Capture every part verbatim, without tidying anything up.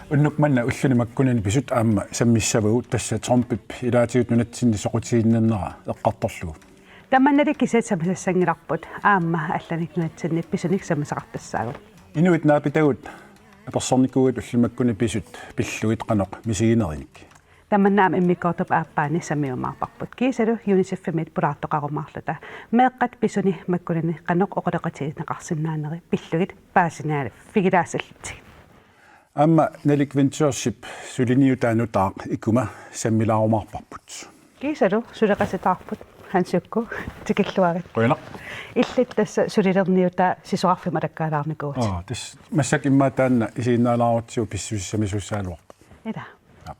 Unnuk manna ulluni makkunani pisut aamma sammissavagut, tassa Trumpip ilaatigut nunatsinni soqutiginnera eqqartorlugu. Tamannali kisiat sammisassanngilarput aamma allanik nunatsinni pisunik sammisaqartassaagut. Inuit naapitagut apersornikuugatta ulluni makkunani pisut pillugit qanoq misiginerinik. Tamanna aamma immikkoortup aappaani sammiumaarparput. Kiisalu UNICEF-imit pulaartoqarumaarluta meeqqat pisuni makkunani qanoq oqaloqatigineqarsinnaaneri pillugit paasiniaaffigilaassallutik. Aamma Nalik Ventureship suliniutaa nutaaq ikuma sammilaarumaarparput. Kiisalu suleqatitaarput Hans Jukku, tikilluarit. Qujanaq. Illit tassa sulilerniutaa sisorarfimmi alakkaalaarnikuuvutit. Aa, tassa massakkut immaqa taanna isiginnaalaarutsigu pissusissamisuussagaluarpoq. Ila. Aap.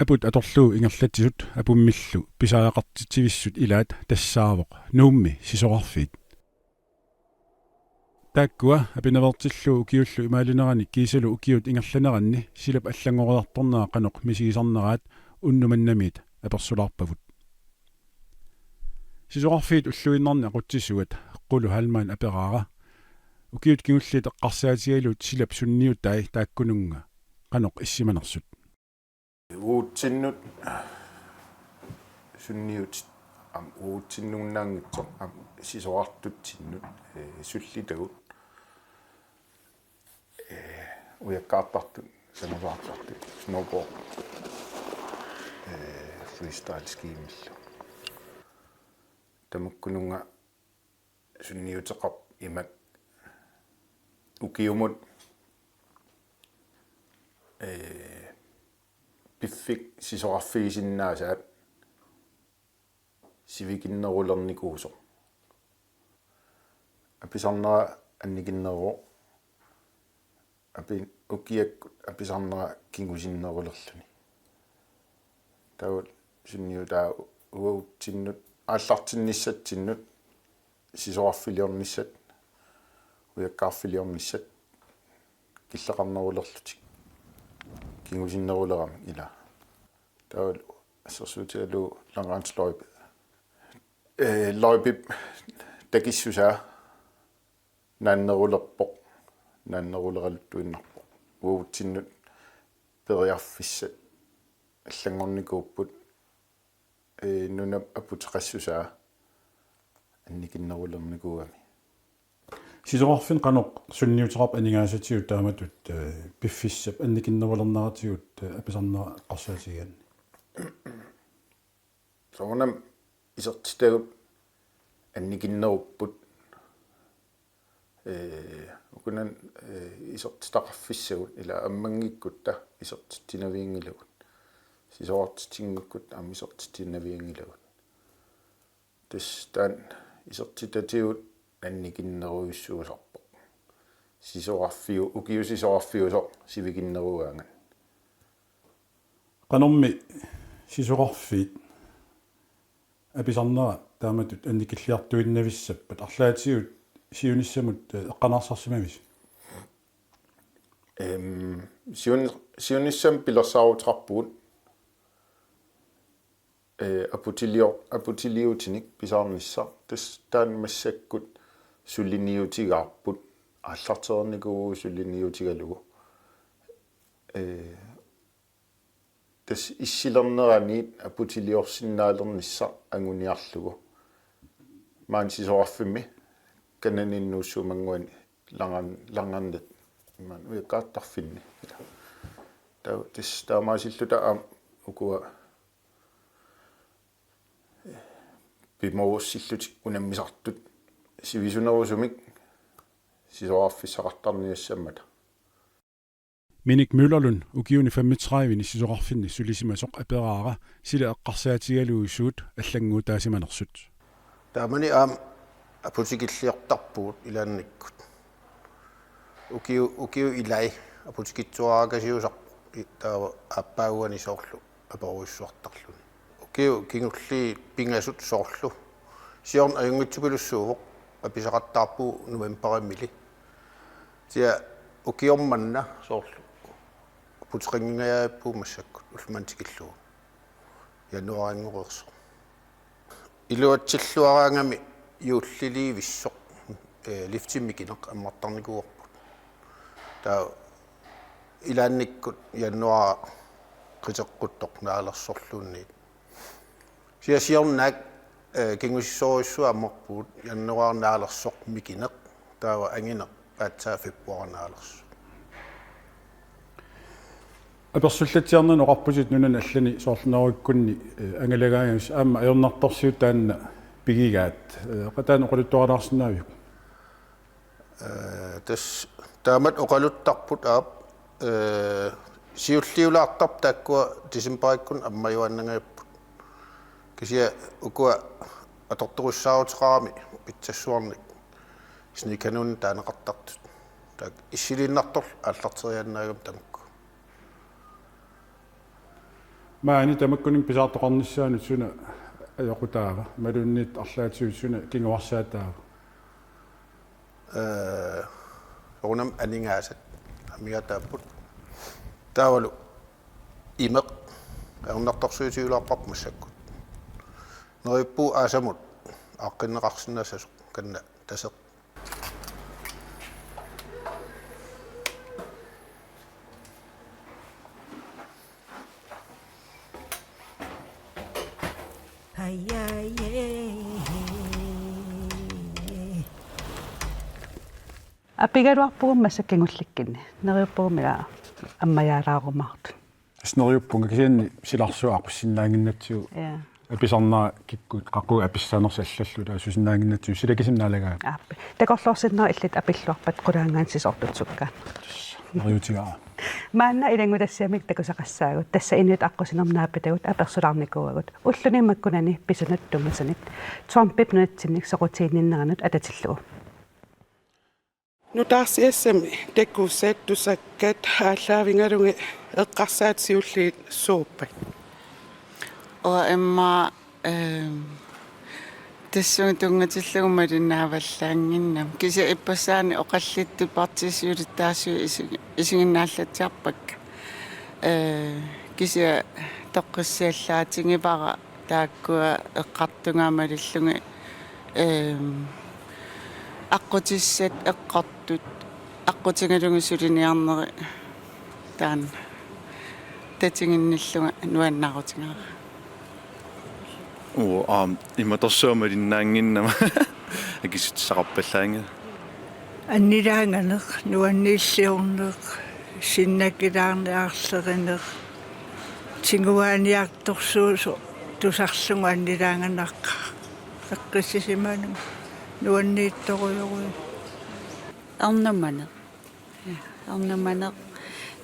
Aput atorlugu ingerlatsisut apummillu pisariaqartitsivissut ilaat tassaavoq Nuummi sisorarfiit. Taakkua apinaveertillugu ukiullu imaalinerani kiisalu ukiut ingerlaneranni silap allanngoriartornera qanoq misigisarneraat unnuk mannamiit apersulaarpavut. Sisorarfiit ulluinnarni aqutsisuat Qulu Heilmann aperaara: Ukiut kingulliit eqqarsaatigalugit silap sunniutai taakkununnga qanoq issimanersut? Uagutsinnut sunniutit, aamma uagutsinnunnaanngitsoq, aamma sisorartutsinnut, ee, sullitagut, ee, ujakkaartartut, sangusaartartut, snowboard, ee, freestyle skimillu. Tamakkununnga sunniuteqarput imak ukiumut, ee, piffik sisorarfigisinnaasaat sivikinnerulernikuusoq. Apisarnera annikinneruvoq. Api-, ukiakkut apisarnera kingusinnerulerluni. Taava sunniutaa uagutsinnut aallartinnissatsinnut sisorarfiliornissat, ujakkaarfiliornissat killeqarnerulerlutik. Kingusinneruleramik ila. Taava assersuutigalugu langrensløjpe. Ee, løjpip takissusaa naannerulerpoq, naanneruleraluttuinnarpoq. Uagutsinnut periarfissat allanngornikuupput, ee, nunap aputeqassusaa annikinnerulernikuugami. Sisorarfik qanoq sunniuteqarpa aningaasatigut taamatut, ee, piffissap annikinnerulerneratigut, ee, apisarnera eqqarsaatigigaanni? Soorunami isertitagut annikinnerupput, ee, ukunani, ee, isertitaqarfissagut ila ammanngikkutta isertitsinavianngilagut. Sisorartitsinngikkutta aamma isertitsinavianngilagut. Tassa taanna isertitatigut annikinnerujussuusarpoq. Sisorarfiu-, ukiut sisorarfiusoq sivikinnerugaangat. Qanormi sisorarfiit apisarnera taamatut annikilliartuinnavissappat arlaatigut siunissamut, ee, eqqanaarsarsimavisi? Em, siun-, siunissami pilersaaruteqarpugut, ee, aputilior-, aputiliutinik pisaarnissaq. Tassa taanna massakkut suliniutigaarput, aallartereernikuuvugut suliniutigalugu. Ee, tassa issilerneraniit aputiliorsinnaalernissaq anguniarlugu. Maani sisorarfimmi Canadami Nuussuup mannguani langan-, langandat imaani ujakkaartarfinni. Taa-, tassa taamaasilluta aamma ukua pimoorussillutik unammisartut sivisunerusumik sisorarfissaqartarniassammata. Minik Møllerlund ukiuni femogtredive-ni sisorarfinni sulisimasoq aperaara sila eqqarsaatigalugu suut allannguutaasimanersut. Taamani aamma aputikilliortarpugut ilaannikkut. Ukiu-, ukiut ilaat aputikitsuarakasiusarpoq i-, taava aappaaguani soorlu aperujussuartarluni. Ukiut kingulliit pingasut soorlu. Siorna ajunngitsupilussuuvoq, apisaqattaarpugut novembarimili. Tia ukioq manna soorlu puteqanngingajappugut massakkut ullumanna tikillugu januaarinngoreersoq. Iluatsilluaraangami juullilivissoq, eh, lifti mikineq ammartarnikuuarput. Taava ilaannikkut januaari qiteqquttoq naalersorluunniit. Siornaak, eh, kingusissorujussuaq ammarpugut januaari naalersoq mikineq, taava angineq aatsaat februaari naalersoq. Apersullatsiarnermi oqarputit nunani allani soorlu Norgekkunni, eh, angalagaangasoq aamma ajornartorsiut taanna pigigaat. Eh, qanoq taanna oqaluttuaralaarsinnaaviuk? Eh, tassa taamatut oqaluttarput aap, eh, siulliulaartarput taakkua decembarikkunni ammajuaannangajapput. Kisianni ukua atortorussaaruteqarami pitsassuarnik snikanun taaneqartartut. Taakku issiliinnartorlu aallarteriaannaagami tamakku. Maani tamakkuninnga pisaartoqarnissaanut suna ajoqutaava? Imaluunniit arlaatigut suna kinguarsaataava? Eh, soorunami aningaasat amigaataapput. Taavalu imeq ajornartorsiutigilaarparput massakkut. Neriuppugut aasamut aaqqinneqarsinnaassasoq kanna taseq. Apigaluarpugut massakkut kingullikkunni. Neriuppugut ila ammajaalaarumaartut. Tassa neriuppunga kisianni silarsuaq aqussinnaannginnatsigu. Ja. Apisarnera kikkut qaqugu apissanersoq allallu taava susinnaannginnatsigu silakisumik naalagaat. Aappi. Takorloorsinnaavat illit apilluarpat qulaangaanni sisoortussukkaat. Neriuutigaara. Maanna ilanngutassiamik takusaqassaagut, tassa inuit aqqusinermi naapitagut apersulaarnikuuagut. Ulluni makkunani pisunut tunngasunut Trumpip nunatsinnik soqutiginninneranut atatillugu. Nutaarsiassami takussat tusakkat aallaavigalugit eqqarsaat siulliit suuppat? Uanga immaqa, ehm, tassunga tunngatillugu malinnaavallaannginnama. Kisianni ippassaani oqallittut partiit siulittaasuat isi-, isiginnaallatsiarpakka. Eh, kisianni toqqissiallaatigivara taakkua eqqartugaat malillugit, ehm, aqqutissat eqqortut aqqutigalugit suliniarneri taanna tatiginnillunga nuannaarutigaara. Uu, aam, imatorsuaq malinnaannginnama akissutissaqarpallaanngilaq. Annilaanganeq, nuanniilliorneq, sinnakilaarneq, aarlerineq, tiguaaniartorsuusoq tusarlugu annilaanganartoq eqqissisimaneq nuanniittorujorujuk. Ernumaneq. Ja, ernumaneq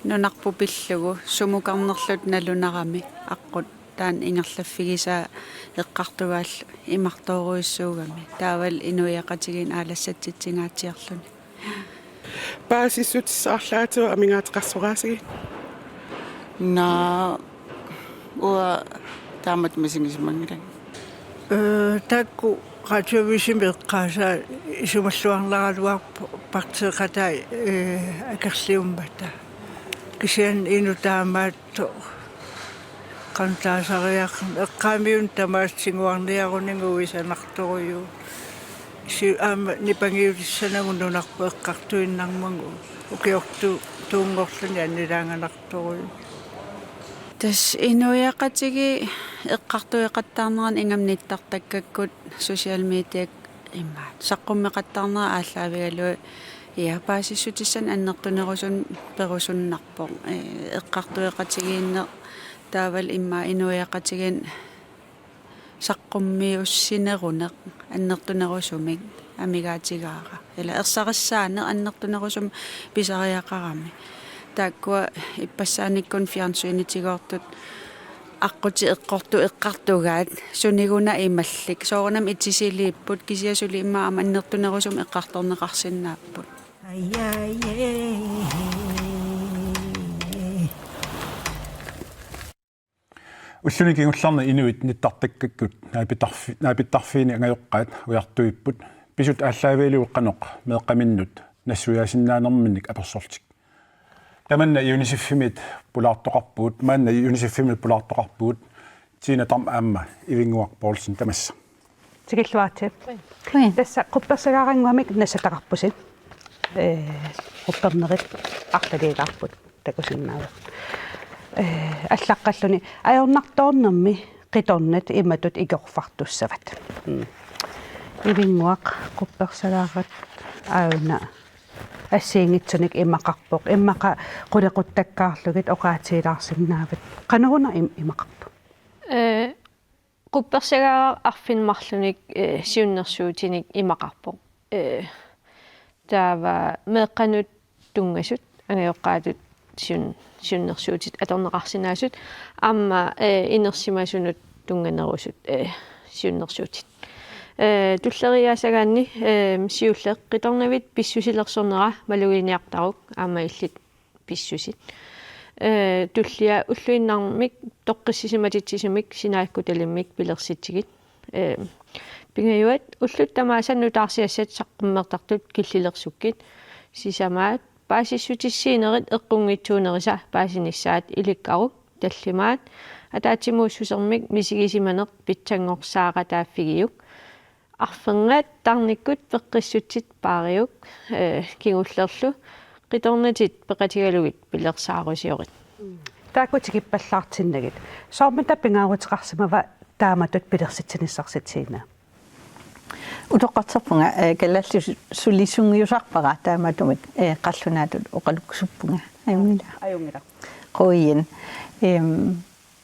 nunarput pillugu sumukarnerluta nalunarami aqqut taanna ingerlaffigisaa eqqartugaallu imartoorujussuugami. Taavalu inuiaqatigiinni aalassatsitsingaatsiarluni. Paasissutissat arlaatigut amigaateqarsoraasigit? Naa, uanga taamatut misigisimanngilanga. Eh, taakku radioavisimi eqqaasaat isumalluarneraluarpoq partiiqatai, eh, akerliummata. Kisianni inuk taamaattoq qanoq taasariaqarnersoq eqqaamiunneq tamaasa tiguarniarunigu uisanartorujuk. Si-, aamma nipangiutissanagu nunarput eqqartuinnarmagu ukiortuunnguarluni annilaanganartorujuk. Tassa inuiaqatigiit eqqartueqattaarneranni ingammik nittartakkakkut social mediakkut imaat saqqummeqattaarnerat aallaavigalugu, ja, paasissutissanik annertunerusunik perusunnarpoq. Eh, eqqartueqatigiinneq taavalu immaqa inuiaqatigiinni saqqummiussineruneq annertunerusumik amigaatigaara. Ila ersarissaaneq annertunerusumik pisariaqarami. Taakkua ippassaanikkut fjernsynitigoortut aqqutit eqqortut eqqartugaat suniguna imallik. Soorunami itisiliipput kisianni suli immaqa aamma annertunerusumik eqqartorneqarsinnaapput. Ulluni kingullerni inuit nittartakkakkut naapittarfi-, naapittarfiini angajoqqaat ujartuipput. Pisut aallaavigalugit qanoq meeqqaminnut nassuiaasinnaanerminnik apersorlutik. Tamanna UNICEF-imit pulaartoqarpugut, maanna UNICEF-imit pulaartoqarpugut, Tina Dam aamma Ivinnguaq Poulsen, tamassa. Tikilluaritsi. Qujan. Tassa quppersagaarannguamik nassataqarpusi. Ee, quppernerit arlaliilaarput takusinnaavat. Ee, allaqqalluni ajornartoornermi qitornat imatut ikorfartussavat. Mm. Ivinnguaq, quppersagaarat aana assigiinngitsunik imaqarpoq. Immaqa qulequttakkaarlugit oqaatigilaarsinnaavat. Qanoruna im-, imaqarpoq? Ee, quppersagaara arfineq-marlunik, ee, siunnersuutinik imaqarpoq. Ee, taava meeqqanut tunngasut, angajoqqaatut siun-, siunnersuutit atorneqarsinnaasut, aamma, ee, inersimasunut tunnganerusut, ee, siunnersuutit. Ee, tulleriiaasagaanni, ee, siulleq qitornavit pissusilersornera maluginiartaruk, aamma illit pissusit. Ee, tullia ulluinnarmik toqqissisimatitsisumik sinaakkutalimmik pilersitsigit. Ee, pingajuat ullut tamaasa nutaarsiassat saqqummertartut killilersukkit. Sisamaat paasissutissiinerit eqqunngitsuunerisa paasinissaat ilikkaruk. Tallimaat ataatsimuussusermik misigisimaneq pitsanngorsaaqataaffigiuk. Arfernat tarnikkut peqqissutsit paariuk, ee, kingullerlu qitornatit peqatigalugit pilersaarusiorit. Taakku tikippallaartinnagit. Soormita pingaaruteqarsimava taamatut pilersitsinissarsi, Tina? Utoqqatserpunga, ee, kalaallisulisungiusarpara taamaattumik, ee, qallunaatut oqalukkusuppunga. Ajunngilaq. Ajunngilaq. Qujan. Øhm,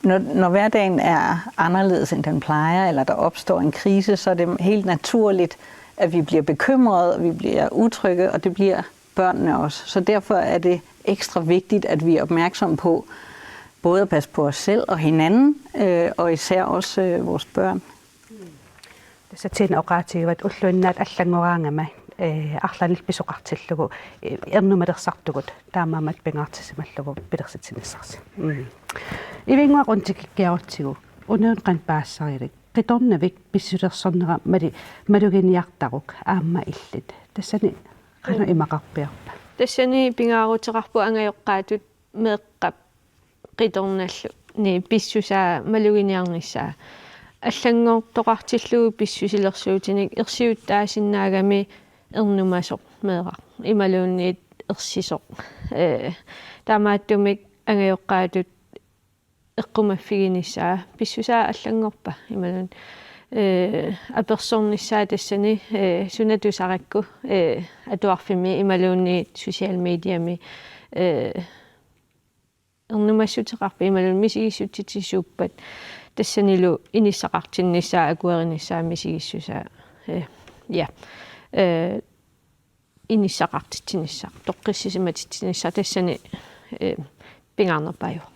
når, når hverdagen er anderledes, end den plejer, eller der opstår en krise, så er det helt naturligt, at vi bliver bekymrede, og vi bliver utrygge, og det bliver børnene også. Så derfor er det ekstra vigtigt, at vi er opmærksomme på både at passe på os selv og hinanden, øh, og især også, øh, vores børn. Tassa Tina oqaatigivat ulluinnaat allanngoraangama, ee, arlaannik pisoqartillugu, ee, ernumalersartugut, taamaammat pingaartissimallugu pilersitsinissarsi. Mm. Ivinnguaq, una tikikkiarutsigu, unnuit qanoq paasisarilik, qitornavik pissusilersornera mali-, maluginiartaruk aamma illit. Tassani qanoq imaqarpiarpa? Tassani pingaaruteqarpoq angajoqqaatut meeqqap qitornallu ni pissusaa maluginiarnissaa. Allanngortoqartillugu pissusilersuutinik ersiuttaasinnaagami ernumasoq meeraq. Imaluunniit ersisoq. Ee, taamaattumik angajoqqaatut eqqumaffiginissaa. Pissusaa allanngorpa? Imaluunniit, ee, apersornissaa tassani, ee, suna tusarakku, ee, atuarfimmi imaluunniit social mediami, ee, ernumassuteqarpa imaluunniit misigissutsitsisuuppat, tassanilu inissaqartinnissaa, akuerinissaa, misigissusaa. Ee, ja. Ee, inissaqartitsinissaq, toqqissisimatitsinissaq tassani, ee, pingaarnerpaajuvoq.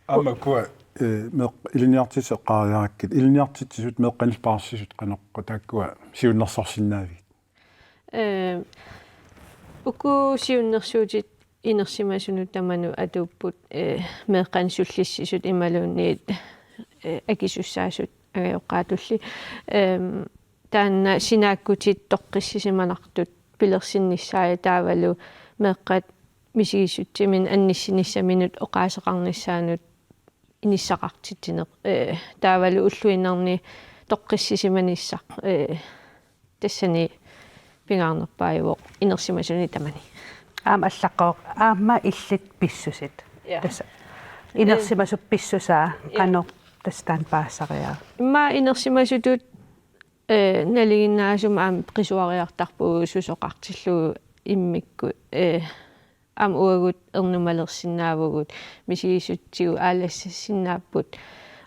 Aamma ukua, ee, meeq-, ilinniartitsisut eqqaariarakkit, ilinniartitsisut meeqqanillu paarsisut qanoq taakkua siunnersorsinnaavigit? Ee, uku siunnersuutit inersimasunut tamanut atuupput, ee, meeqqanut sullissisut imaluunniit, ee, akisussaasut angajoqqaatulli. Eem, taanna sinaakkutit toqqissisimanartut pilersinnissaat taavalu meeqqat misigissutsiminnik annissinissaminut oqaaseqarnissaanut inissaqartitsineq, ee, taavalu ulluinnarni toqqissisimanissaq, ee, tassani pingaarnerpaajuvoq inersimasuni tamani. Aamma allaqqavoq, aamma illit pissusit. Ja. Tassa. Ee. Inersimasup pissusaa, ja, qanoq tassa taanna paasisariaa? Immaqa inersimasutut, ee, nalinginnaasumik aamma qisuariartarpugut susoqartillugu immikkut, ee, aamma uagut ernumalersinnaavugut, misigissutsigut aalassassinnaapput,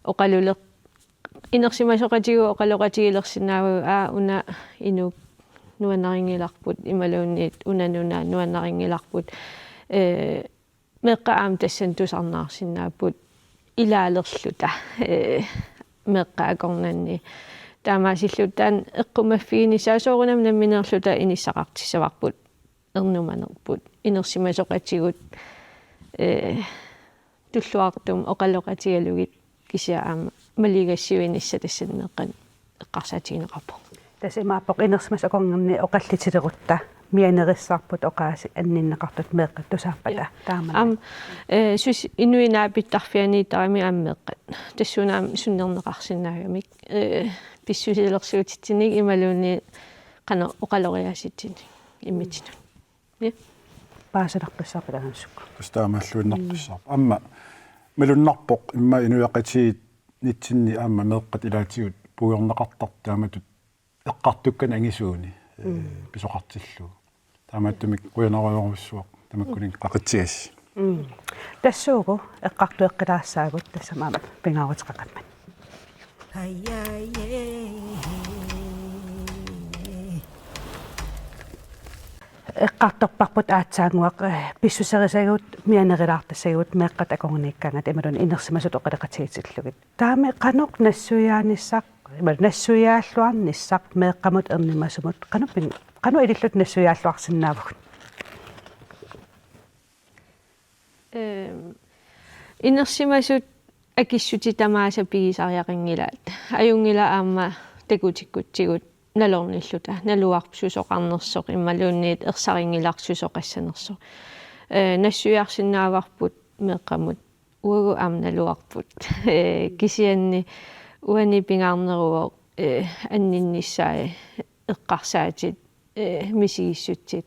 oqaluleq-, inersimasoqatigut oqaloqatigilersinnaavagut, aa, una inuk nuannarinngilarput imaluunniit una nuna nuannarinngilarput, ee, meeqqat aamma tassani tusarnaarsinnaapput ilaalerluta, ee, meeqqat akornanni. Taamaasilluta taanna eqqumaffiginissaa soorunami nammineerluta inissaqartissavarput ernumanerput, inersimasoqatigut, ee, tulluartumik oqaloqatigalugit kisianni aamma maligassiuinissaq tassani meeqqanut eqqarsaatigineqarpoq. Tassa imaappoq inersimasut akornanni oqallitilerutta mianerissarput oqaasii anninneqartut meeqqat tusaappata. Ja. Taamani. Aamma, eh, susi inuit naapittarfianiittarami aamma meeqqat. Tassuuna aamma sunnerneqarsinnaagamik, eh, pissusilersuutitsinnik imaluunniit qanoq oqaloriaatsitsinnik immitsinnut. Ja. Paasinarpassaarput anansukkut. Tassa taamaalluinnartussaq. Mm. Aamma malunnarpoq immaqa inuiaqatigiinnitsinni aamma meeqqat ilaatigut puigorneqartartut taamatut eqqartukkanik angisuunik, eh, mm, pisoqartillugu. Taamaattumik qujanarujorujussuaq tamakkuninnga qaqitsigassi. Mm. Tassuugu eqqartueqqilaassaagut tassami aamma pingaaruteqaqimmat. Eqqartorparput aatsaannguaq, eh, pissuserisagut, mianerilaartassagut meeqqat akornanniikkaangatta imaluunniit inersimasut oqaloqatigiitillugit. Taama qanoq nassuiaanissaq, imaluunniit nassuiaalluarnissaq meeqqamut ernumasumut, qanoq pin-, qanoq ilillutit nassuiaalluarsinnaavugut? Ehm, inersimasut akissutit tamaasa pigisariaqanngilaat. Ajunngilaq aamma takutikkutsigut nalornilluta, naluarput susoqarnersoq imaluunniit ersarinngilarput susoqassanersoq. Eh, nassuiarsinnaavarput meeqqamut uagut aamma naluarput. Eh, kisianni uani pingaarneruvoq, eh, anninnissaat eqqarsaatit, eh, misigissutsit.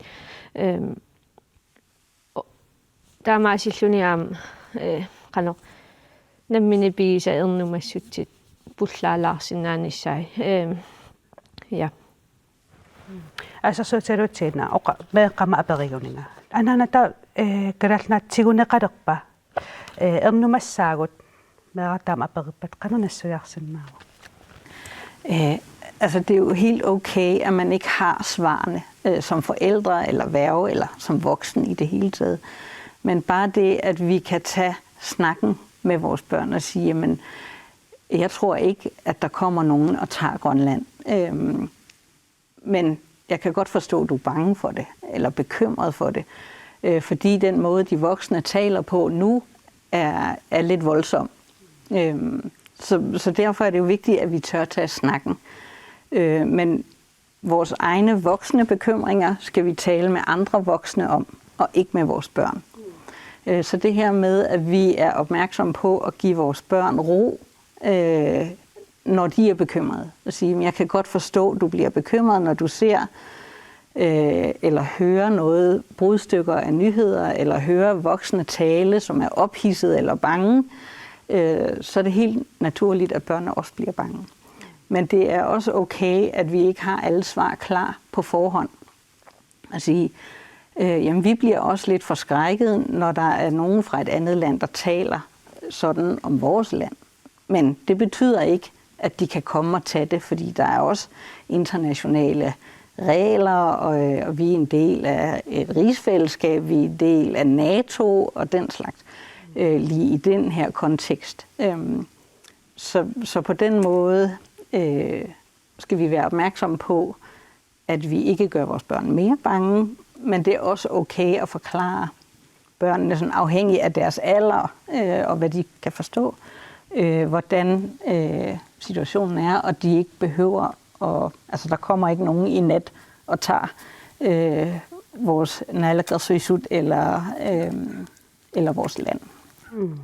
Ehm, o-, taamaasilluni aamma, eh, qanoq nammineq pigisat ernumassutsit pullaalaarsinnaanissaat. Ehm, ja. Assersuutigalugu Tina, oqa-, meeqqama aperiguniga. Anaanata, eh, Kalaallit Nunaat tiguneqalerpa, eh, ernumassaagut, meeraq taama aperippat qanoq nassuiarsinnaava? Øh, altså, det er jo helt okay, at man ikke har svarene øh, som forældre eller værge eller som voksen i det hele taget. Men bare det, at vi kan tage snakken med vores børn og sige, jamen, jeg tror ikke, at der kommer nogen og tager Grønland. Øhm, men jeg kan godt forstå, at du er bange for det, eller bekymret for det. Øh, fordi den måde, de voksne taler på nu, er, er lidt voldsom. Øhm, så, så derfor er det jo vigtigt, at vi tør tage snakken. Øh, men vores egne voksne bekymringer skal vi tale med andre voksne om, og ikke med vores børn. Øh, så det her med, at vi er opmærksomme på at give vores børn ro, øh, når de er bekymrede. At sige, jeg kan godt forstå, at du bliver bekymret, når du ser øh, eller hører noget, brudstykker af nyheder, eller hører voksne tale, som er ophidset eller bange, øh, så er det helt naturligt, at børnene også bliver bange. Men det er også okay, at vi ikke har alle svar klar på forhånd. At sige, øh, jamen vi bliver også lidt forskrækket, når der er nogen fra et andet land, der taler sådan om vores land. Men det betyder ikke, at de kan komme og tage det, fordi der er også internationale regler, og, øh, og vi er en del af et rigsfællesskab, vi er en del af NATO og den slags, øh, lige i den her kontekst. Øhm, så, så på den måde øh, skal vi være opmærksomme på, at vi ikke gør vores børn mere bange, men det er også okay at forklare børnene, sådan afhængig af deres alder øh, og hvad de kan forstå, øh, hvordan øh, situationen er, og de ikke behøver at, altså der kommer ikke nogen i nat og tager øh, vores naalakkersuisut eller, øh, eller vores land. Mm.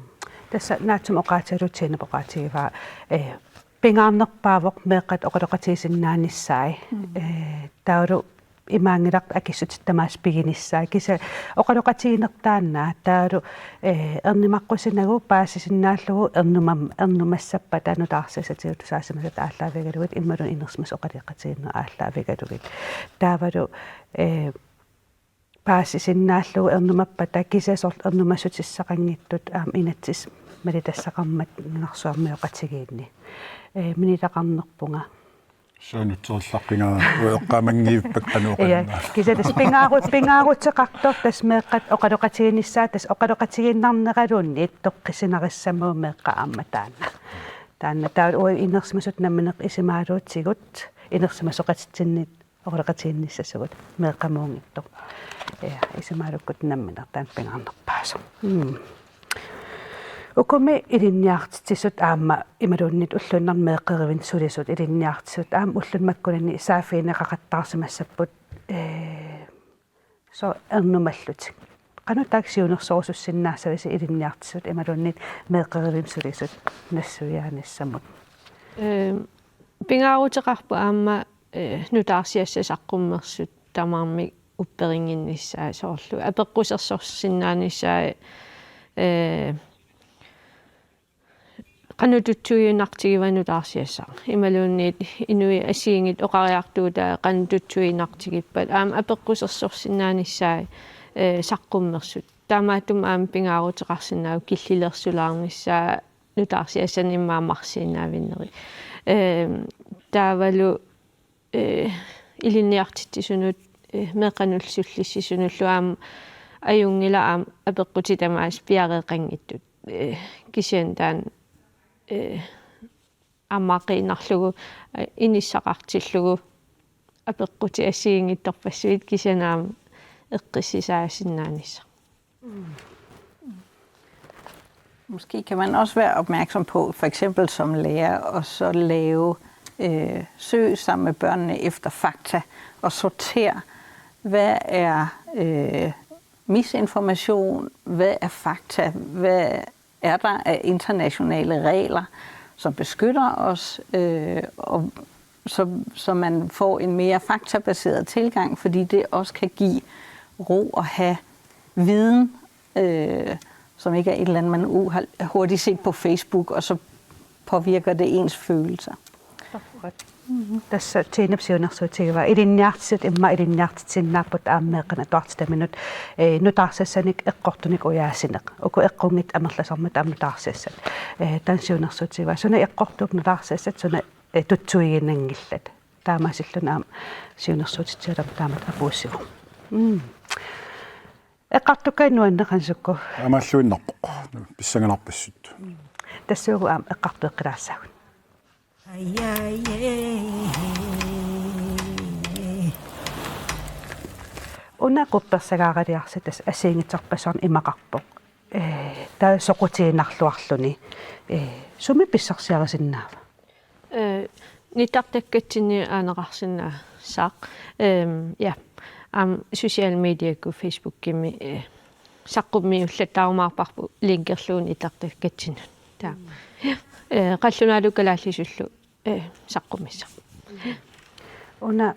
Tassa naatsumik oqaatigalugu Tinap oqaatigivaa, eh, pingaarnerpaavoq meeqqat oqaloqatigisinnaanissaat. Mm. Eh, taavalu imaanngilaq akissutit tamaasa piginissaat. Kisianni oqaloqatiginertaannaat taavalu, eh, ernumaqqusiinagu paasisinnaallugu ernumam-, ernumassappata nutaarsiassatigut tusaasimasat aallaavigalugit imaluunniit inersimasut oqaloqatigiinnerat aallaavigalugit. Taavalu, eh, paasisinnaallugu ernumappata kisianni soorlu ernumassutissaqanngitsut aamma inatsisit malitassaqarmat nunarsuarmioqatigiinni. Eh, minitaqarnerpunga. Suanutserillaqqigaa ueqqaamanngivippakka. Ja, oqannaa. Kisianni tassa pingaaru-, pingaaruteqartoq tassa meeqqat oqaloqatiginissaat tassa oqaloqatigiinnarneraluunniit toqqissinarissammagu meeqqat aamma taanna. Taanna taava uagut inersimasut nammineq isumaaluutigut inersimasoqatitsinnit oqaloqatigiinnissasugut meeqqamuunngitsoq. Ja, isumaalukkut nammineq taanna pingaarnerpaasoq. Mm. Ukumi ilinniartitsisut aamma imaluunniit ulluinnarni meeqqerivinni sulisut ilinniartitsisut aamma ulluni makkunani saaffigineqaqattaarsimassapput, eh, So ernumallutik. Qanoq taakku siunnersorusussinnaassavisi ilinniartitsisut imaluunniit meeqqerivimmi sulisut nassuiaanissamut? Ehm, pingaaruteqarpoq aamma, eh, nutaarsiassat saqqummersut tamarmik upperinnginnissaat soorlu apeqqusersorsinnaanissaat, eh, qanoq tutsuiginartigiva nutaarsiassaq. Imaluunniit inuit assigiinngitsut oqariartuutaat qanoq tutsuiginartigippat. Aamma apeqqusersorsinnaanissaat, eh, saqqummersut. Taamaattumik aamma pingaaruteqarsinnaavoq killilersulaarnissaa nutaarsiassanik immaqa marsiinnaavinneri. Eh, taavalu eh, ilinniartitsisunut, eh, meeqqanullu sullissisunullu aamma ajunngilaq aamma apeqqutit tamaasa piareeqanngitsut. Eh, kisianni taanna, eh, aamma qiinnarlugu, eh, inissaqartillugu apeqqutit assigiinngitsorpassuit kisianni aamma eqqissisaasinnaanissaq. Måske kan man også være opmærksom på, for eksempel som lærer, og så lave øh, søg sammen med børnene efter fakta og sortere, hvad er øh, misinformation, hvad er fakta, hvad er der af internationale regler, som beskytter os, øh, og så, så man får en mere faktabaseret tilgang, fordi det også kan give ro at have viden, øh, som ikke er et eller andet, man uh, har hurtigt set på Facebook, og så påvirker det ens følelser. Tassa Tiinap siunnersuutigaa ilinniartitsisut immaqa ilinniartitsisinnaapput aamma meeqqanut atuartitaminut, eh, nutaarsiassanik eqqortunik ujaasineq. Uku eqqunngitsut amerlasarmata aamma nutaarsiassat. Eh, taanna siunnersuutigaa suna eqqortuupput nutaarsiassat suna, eh, tutsuiginanngillat. Taamaasilluni aamma siunnersuutitsiallu taamatut apuussivoq. Mm. Eqqartukkatit nuanneqanngilakka. Aamaalluinnarpoq. Pissanganarpassuit. Tassuugu aamma eqqartueqqilaassaagut. Una quppersagaaraliarsi tassa assigiinngitsorpassuarnik imaqarpoq. Eh, taava soqutiginarluarluni. Eh, sumi pissarsiarisinnaava? Eh, nittartakkatsinni aaneqarsinnaassaaq. Ehm, ja. Aamma social mediakkut Facebookimi, eh, saqqummiullattaarumaarparput linkerlugu nittartakkatsinnut. Taava. Ja. Eh, qallunaatut kalaallisullu, eh, saqqummissaq. Una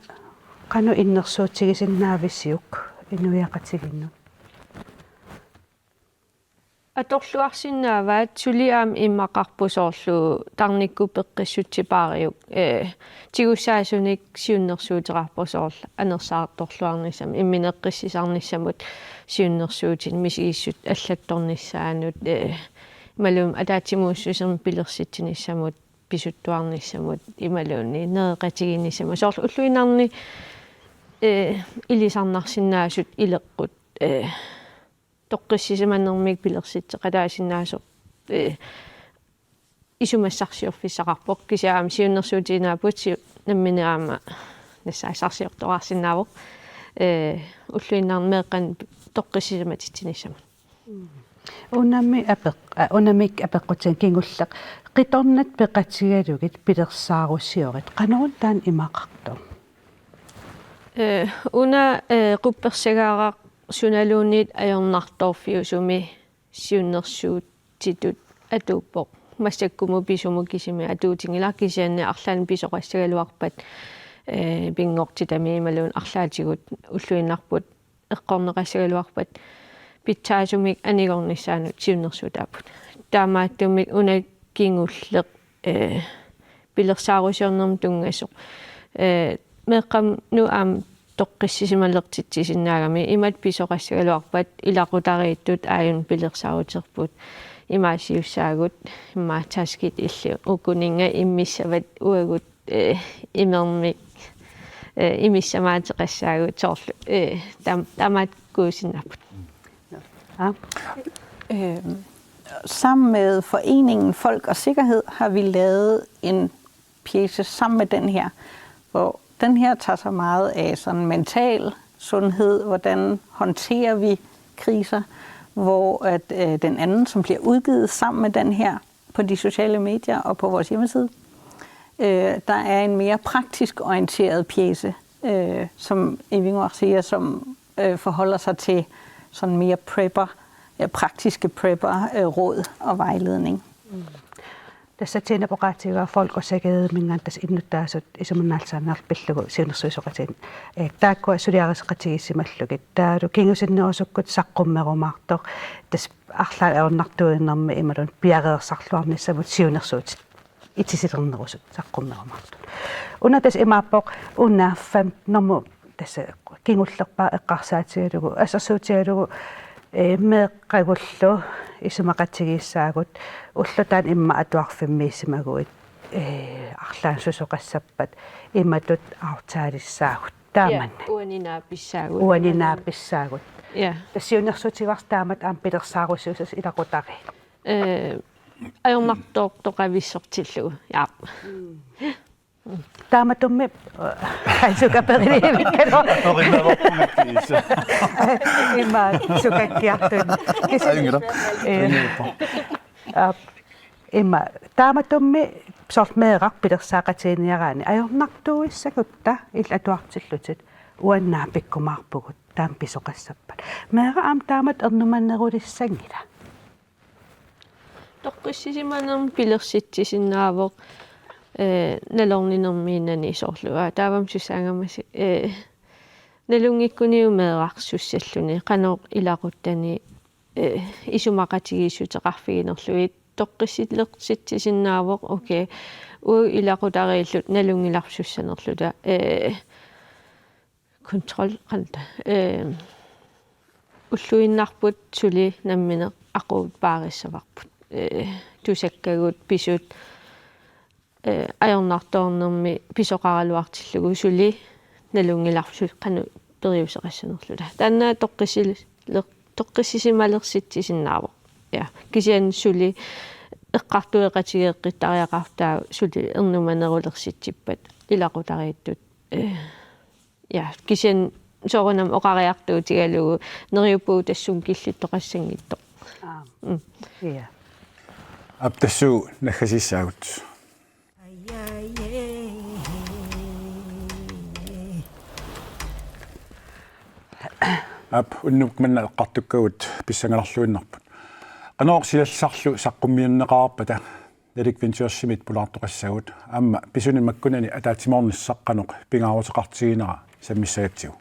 qanoq innersuussutigisinnaavisiuk inuiaqatigiinnut? Atorluarsinnaavaat suli aamma imaqarpoq soorlu tarnikkut peqqissutsipaariuk, eh, tigussaasunik siunnersuuteqarpoq soorlu anersaartorluarnissamut, imminut eqqissisarnissamut siunnersuutinik misigissutsit allattornissaannut, eh, imaluunniit ataatsimuussusermik pilersitsinissamut, pisuttuarnissamut, imaluunniit nereqatigiinnissamut. Soorlu ulluinnarni, eh, ilisarnarsinnaasut ileqqut, eh, toqqissisimanermik pilersitseqataasinnaasoq, eh, isumassarsiorfissaqarpoq, kisianni aamma siunnersuutiginnaapput siu-, nammineq aamma nassaassarsiortoraarsinnaavoq, eh, ulluinnarni meeqqanut toqqissisimatitsiniassamut. Unami apeq-, a, unamik apeqqutigalugu kingulleq. Qitornat peqatigalugit pilersaarusiorit. Qanoruna taanna imaqartoq? Eh, una, eh, quppersagaaraq sunaluunniit ajornartorfiusumi siunnersuutitut atuuppoq. Massakkumut pisumut kisimi atuutinngilaq, kisianni arlaannik pisoqassagaluarpat, eh, pinngortitami imaluunniit arlaatigut ulluinnarput eqqorneqassagaluarpat pitsaasumik anigornissaanut siunnersuutaapput. Taamaattumik una kingulleq, eh, pilersaarusiornermut tunngasoq. Eh, meeqqanut aamma toqqissisimalertitsisinnaagami imatut pisoqassagaluarpat ilaqutariittut aajuna pilersaaruterput, imaasiussaagut, immaqa taskit illit ukuninnga immissavat uagut, eh, imermik, eh, imissamaateqassaagut soorlu, eh, tam-, taamaattuusinnaapput. Øhm, sammen med foreningen Folk og Sikkerhed har vi lavet en pjece sammen med den her, hvor den her tager sig meget af sådan mental sundhed, hvordan håndterer vi kriser, hvor at øh, den anden, som bliver udgivet sammen med den her på de sociale medier og på vores hjemmeside, øh, der er en mere praktisk orienteret pjece, øh, som Ivinnguaq siger, som øh, forholder sig til sådan mere prepper, øh, praktiske prepper, øh, råd og vejledning. Tassa Tine oqaatigaa Folk og Sikkerhediminngaanniit tassa innuttaasut isumannaallisaaneq pillugu siunnersuisoqatigiit. Eh, taakkua suliariseqatigiissimallugit. Taavalu kingusinnerusukkut saqqummerumaartoq. Tassa arlaannik ajornartuuinermi imaluunniit piareersarluarnissamut siunnersuutit itisilernerusut saqqummerumaartut. Una tassa imaappoq una femten-ermut tassa kingullerpaaq eqqarsaatigalugu, assersuutigalugu, eh, meeqqagullu isumaqatigiissaagut ulloq taanna immaqa atuarfimmiissimaguit, eh, arlaannik susoqassappat imatut aftaalissaagut. Taamannak. Ja, uani naapissaagut. Uani naapissaagut. Ja. Tassa siunnersuutigaarsi taamatut aamma pilersaarusiussasoq ilaqutariit. Eh, ajornartoortoqavissortillugu. Ja. Taamatummi, eh, kaisuka perilivikkalu. Oqinnaavakkiisa. Ima sukakkiartut. Kisi-, Ajunngilaq. Eh. Ajunngilaq. Aap, ima, taamatummi soorlu meeraq pilersaaqatigiinniaraanni ajornartuuissagutta illit atuartillutit uani naapikkumaarpugut taama pisoqassappat. Meeraq aamma taamatut ernumanerulissanngila. Toqqissisimanermik pilersitsisinnaavoq, eh, nalorninermiinnani soorlu. Aa, taavami sussaangamasi, eh, nalunngikkuniuk meeraq sussalluni, qanoq ilaquttani, eh, isumaqatigiissuteqarfiginerlugit toqqissisilersitsisinnaavoq, okay. Uagut ilaqutariilluta nalunngilarput sussanerluta, eh, kontrol, qanoq, eh, ulluinnarput suli nammineq aqut paarissavarput. Eh, tusakkagut, pisut, eh, ajornartoornermi pisoqaraluartillugu suli nalunngilarput qanoq periuseqassanerluta. Taanna toqqissile-, toqqissisimalersitsisinnaavoq. Ja, kisianni suli eqqartueqatigeeqqittariaqartoq taava suli ernumanerulersitsippat ilaqutariittut. Eh, ja, kisianni soorunami oqariartuutigalugu neriuppugut tassunga killittoqassanngitsoq. Aap. Mm. Ja. Aap, tassuuna naggasiissaagut. Aap, unnuk manna eqqartukkagut pissanganarluinnarput. Qanoq silassarlu saqqummiunneqarpata Erik Vincentimit pulaartoqassagut aamma pisunik makkunani ataatsimoornissaq qanoq pingaaruteqartiginera sammissagatsigu.